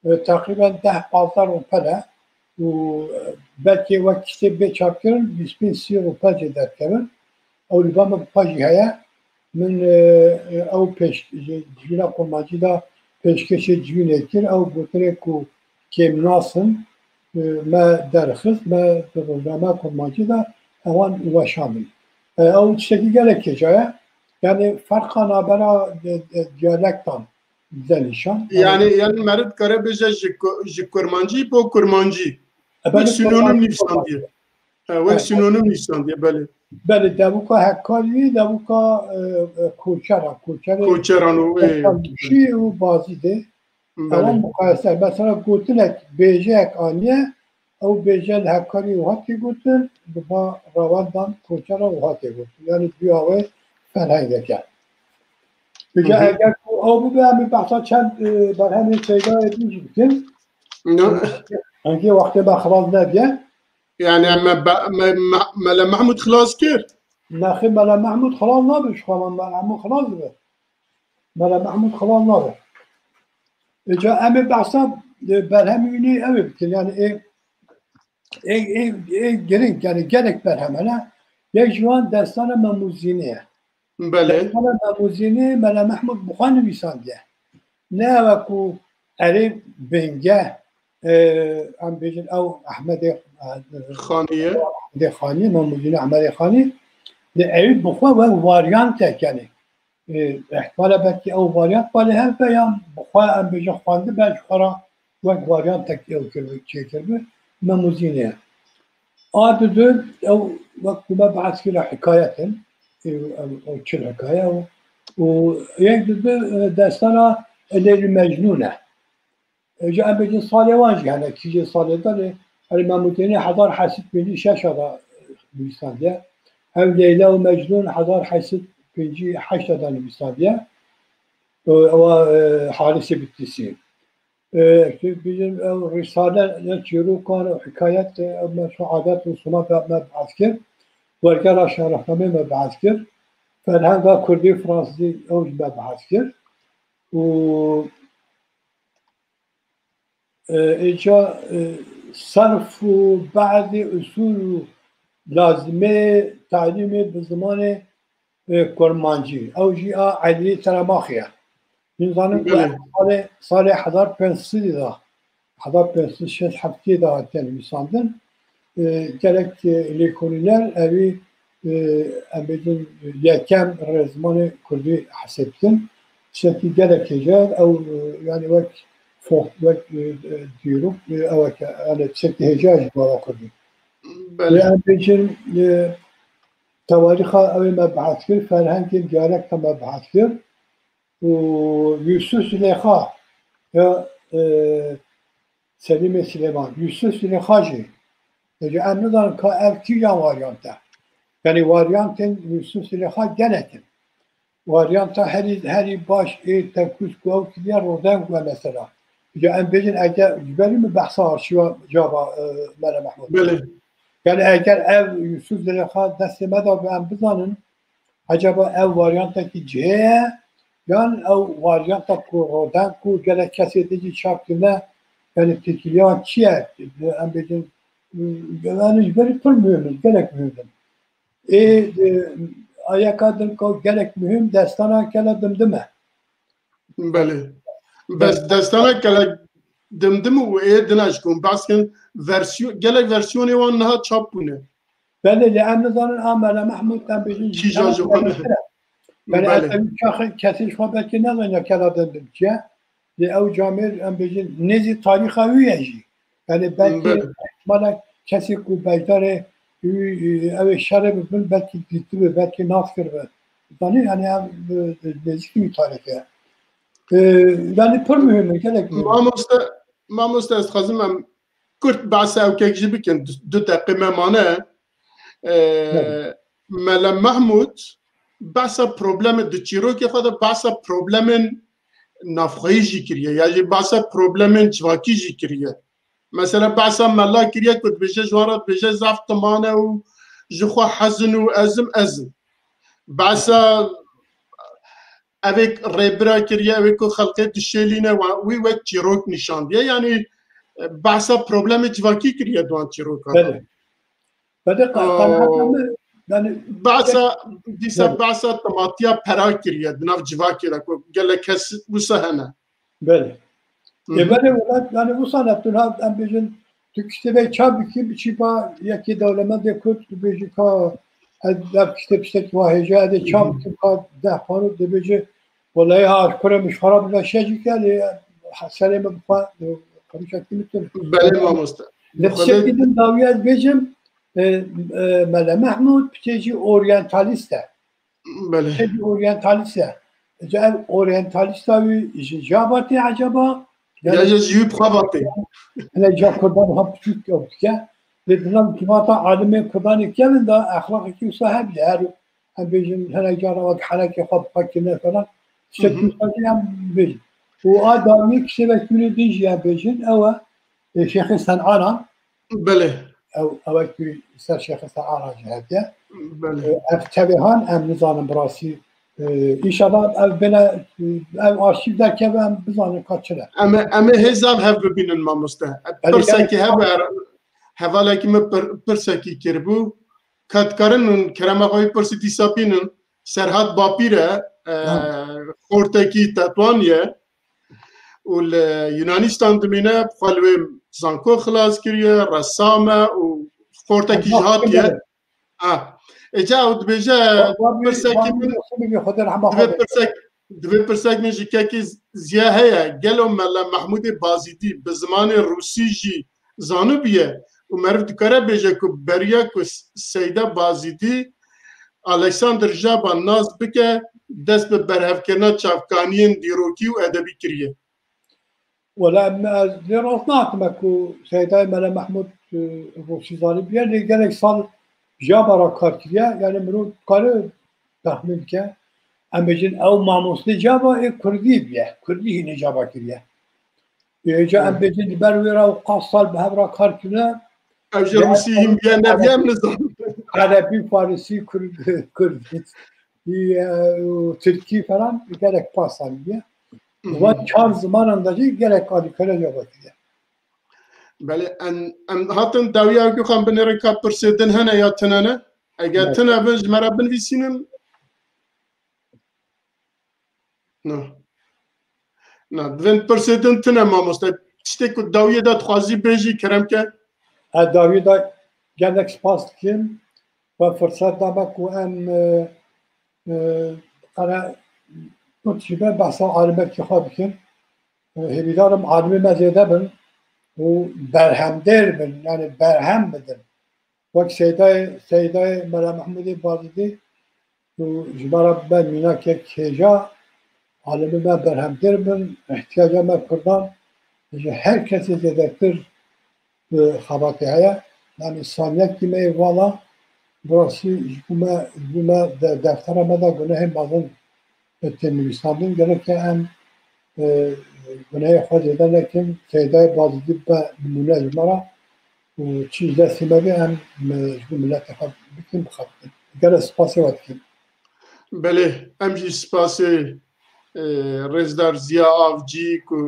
E, teqrîben deh pazdeh rûpel e û, e, belkê wek kitêb bê çapkirin, bîst pênc sî rûpel jê derdikevin. Ew li ba min bi xwe jî heye. Min, e, e, ew pêş-, ji civîna kurmancî de pêşkêşê civînê kir. Ew gotinê ku kêmnas in, e, me derxist, me di rojnameya kurmancî de ewan weşandin. E, ew tiştekî gelek hêja ye. Yani ferqa navbera, e, e, diyalektan dide nîşan. Yani, yani meriv dikare bêje ji ku-, ji kurmancî bo kurmancî. E, belê, wek sinonim kurmancî nivîsandiye. He, wek Evet. Sinonim nivîsandiye, belê. Belê, devuka Hekkariyê, devuka, e, e, Koçera, Koçerê Koçeran û, e, Hekkariyê û Bazîdê. Belê. Ewan muqayese. Mesela gotinek, bêjeyek aniye, ew bêje li Hekkariyê wiha tê gotin, li ba Rewendan, Koçera wiha tê gotin. Yani duya wê ferhengek e. Peki Hı hı. Eger ku ew bibe, em ê behsa çend, e, berhemên Seydayê din jî bikin. No. Hingê wextê me xilas nebiye. Yani em me, me, me, Mele Mehmûd xilas kir? Nexê, Mele Mehmûd xilas nabe, ji xwe me Mele Mehmûd xilas dibe. Mele Mehmûd xilas nabe. Îca em ê behsa, e, berhemê wî nê ew ê bikin. Yani ê, ê, ê, ê giring, yani gelek berhem hene. Yek ji wan Destana Memûzînê ye. Belê. Destana Memûzînê Mele Mehmûd bi xwe nivîsandiye. Ne ew e ku erê bingeh, e, em bêjin ew Ehmedê Xanî ye. Xanî, Memûdînê Ehmedê Xanî, lê ewî bi xwe wek varyantek, yanî, e, ihtimale belkî ew varyant balê hev be, yan bi xwe em bêjin xwendibe, ji xwe re wek varyantek ew kirbi, çêkirbi, Memûdînê ye. A didu, ew wek ku me behs kir, hikayet in, ew, ew, ew çil hikaye û, û yek didu, e, destana Leylî Mecnûn e. E, ji em bêjin salê wan jî hene, kîjê salê de lê, herî Memûdînê hezar heşt sed pêncî şeş de nivîsandiye. Ev Leyla û Mecnûn hezar heşt sed pêncî heşt de nivîsandiye. E, ewa, e, Harisê Bitlîsî. E, tu bêjin ew rîsale ya çîrokan û hikayet, e, ew me şu adet û suna me behs kir. Wergera Şarexnamê me behs kir. Ferhenga Kurdî Fransizî ew jî me behs kir. Û, e, êca, e, serf û be'dî usul û lazimê talîmê bi zimanê, e, kurmancî. Ew jî a Elî Teremaxî ye. Hûn zanin ku Belê. salê, salê hezar pênc sed de, hezar pênc sed şêst heftê de hatiye nivîsandin. E, gelek, e, lêkolîner evî, e, em bêjin, yekem rêzmanê kurdî hesêbtin. Tiştekî gelek hêja, ew, e, yani wek fo-, wek, e, e, dîrok, e, ew e ke, yani tiştekî hêja ji mala kurdî. Belê. Lê em bêjin, e, tewarîxa ew ê me behs kir, ferhengên diyalekta me behs kir. Û Yusuf Zilêxa ya, e, Selîmê Silêman. Yusuf Zilêxa jî. Êca em nizanin ka ev kîjan varyant e. Yanî varyantên Yusuf Zilêxa gelek in. Varyanta herî, herî baş ê tekûz ku ew kiriye Rodenk e mesela. Êca em bêjin eke ji berî min behsa arşîva cava, e, Mele Mehmûd. Belê. Yani eger ev Yusuf Zilêxa destê me de bi em bizanin, ecaba ev varyantekî cihê ye, yan ew varyanta ku Rodenk û gelek kesê din jî çap kirine, yani têkiliya çi ye? Em bêjin, yani ji berî pir muhim in, gelek muhim in. Ê, e, ayeka din ka gelek muhim destana Kela Dimdim e. Belê. Bes destana Kela Dimdim û ê dina ji ku behs kin versiyon, gelek versiyonê wan niha çap bûne. Belê, lê em nizanin a Mele Mehmûd em bêjin Kîjan ji wan e. Yani Belê. Ev çaxê kesê ji xwe belkî nezaniya Kela Dimdim çi ye. Lê ew camêr em bêjin nêzî tarîxa wî ye jî. Yani belkî Belê. ihtimalek kesê ku beşdarê wî, ew ê şerê bibin belkî dîtibi, belkî nas kiribi. Zanî yani em, e, nêzîkî wî tarîxê ye. E, yani pir muhim e, gelek muhim e. Mamoste, mamoste ez dixwazim em kurt behsa ewkek jî bikin, du, du deqê me mane. E, Belê. Mele Mehmûd behsa problemê di çîrokê xwe de behsa problemên navxweyî jî kiriye, ya jî behsa problemên civakî jî kiriye. Mesela behsa mela kiriye ku dibêje ji wan re dibêje zaf timan e û ji xwe hezin û ezim ezim. Behsa evê rêbira kiriye, evê ku xelkê dişêlîne, wa-, wî wek çîrok nîşandiye. Yanî, e, behsa problemê civakî kiriye di wan çîrokan de. Belê. Belê, qa-, Aa, qenaeta min, yani, Behsa, dîsa Belê. behsa tematiya pera kiriye di nav civakê de ku gelek kes wisa hene. Belê. Hı E, hı. belê welat, yani wisa ne tu niha em bêjin, tu kitêbek çap bikî, biçî ba yekê dewlemendê Kurd, tu bêjî ka ez ev kitêb tiştekî wa hêja, ez ê çap Hı hı. bikim ka deh pano dibêje, welehî ha, kurê min ji xwe re bila şecî ke, lê serê min bi xwe, qamîşekî min tune. Belê mamoste. Li Xwedê tiştekî din dawî ez bêjim, e, e, Mele Mehmûd piçê jî oryantalîst e. Belê. Piçekî oryantalîst e. Ece ev oryantalîsta wî ji caba tê ecaba? Ya ji wî bi xwe va tê. Hine ca Kurdan ha piçûk ew dike. Lê di nav civata alimên Kurdanê kevin de exlaqekî wisa hebî. Her em bêjin hinek cara wek henekê xwe bi xwe kirine falan. Tiştekî Hı hı. wisa jî em bêjin. Û a dawî kişêvek wînê din jî em bêjin. Ew e, e, Şêxê Sen'anan. Belê. Ew, ew wekî ser Şêxê Sen'anan jî hevdiye. Belê. E, ev tevê han em nizanin bi rastî. E, înşallah ev bêne, ev arşîv derkeve em bizanin ka çi ne. Em ê, em ê hêza hev bibînin mamoste. Belê, Pirsekî gerek hev e, hevalekî min pir-, pirsekî kiribû. Ka dikarin hûn kerema xwe wî pirsî dîsa bînin. Serhat Bapîr e, e, Ha. xortekî Tetwan ye. Û li Yunanîstan dimîne, bi xwe li wê zanko xilas kiriye, resam e û sportekî jî hatiye. Ha. Ê ca ew dibêje, pirsek, divê pirsek, divê pirsek min ji kekî Ziya heye. Gelo Mela Mehmûdê Bazîdî bi zimanê rûsî jî zanibûye û meriv dikare bêje ku beriya ku Seyda Bazîdî Alexander Jaba nas bike, dest bi berhevkirina çavkaniyên dîrokî û edebî kiriye? Wela em, ez lê rast nahatime ku Seydayê Mele Mehmûd, e, Rûsî zanî bûye, lê gelek sal Jaba re kar kiriye. Yani mirov dikare texmîn bike. Em bêjin ew mamostê Jaba ê Kurdî bûye. Kurdî hînê Jaba kiriye. Ê, ca em bêjin li ber wê re ew qas sal bi hev re kar kirine. Ew ji Rûsî hîn bûye, nebûye, em nizanin. Erebî, Farisî, Kurd, Kurd, ê, û Tirkî falan gelek pas anîye. Van çar zimanan de jî gelek alîkariya Jaba kiriye. Belê, em, em hatin dawiya ku xem binêrin ka pirsê din hene ya tune ne? Eger tune bin ji me re binivîsînin. Na. Na, divên pirsê din tune mamoste. Tiştê ku dawiyê de dixwazî bêjî, kerem ke. Ez dawiyê de gelek spas dikim. Ve firset da me ku em, e, e, qere kurt jî be behsa alimekî xwe bikin. E, hêvîdar im alimê me zêde bin û berhemdêr bin, yani berhem bidin. Wek Seydayê, Seydayê Mela Mehmûdê Bazîdî û ji me re bibe mînakek hêja, alimê me berhemdêr bin, ihtiyaca me Kurdan ji her kesê zêdetir, e, xebatê heye. Yani saniyekî me yê vala, bi rastî ji bo me, ji bo me de, deftera me de gunehê mezin tê nivîsandin, gereke em, e, gunehê xwe zêde nekin, Seydayê Bazîdî bibe nimûne ji me re û çi ji destê me bê em, e, ji bo miletê xwe bikin, bixebitînin. Gelek spasê we dikin. Belê, em jî spasê, e, Rêzdar Ziya Avcî ku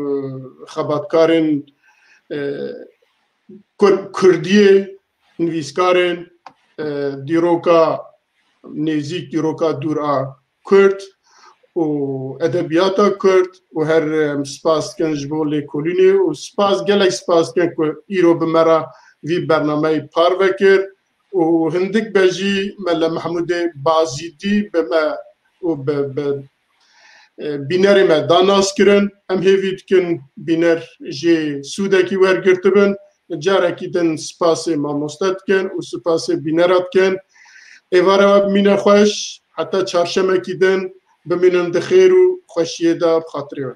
xebatkarên, e, Kur-, Kurdiyê, nivîskarên, e, dîroka nêzîk, dîroka dûr a Kurd û edebiyata Kurd û her, em spas dikin ji bo lêkolînê û spas, gelek spas dikin ku îro bi me re vî bernameyê parve kir û hindik be jî Mele Mehmûdê Bazîdî bi me û bi, bi, e, bînerê me da nas kirin. Em hêvî dikin bîner jê sûdekî wergirtibin. Carekî din spasê mamoste dikin û spasê bînera dikin. Êvara we bimîne xweş, heta çarşemekî din bimînin di xêr û xweşiyê de bi xatirê we.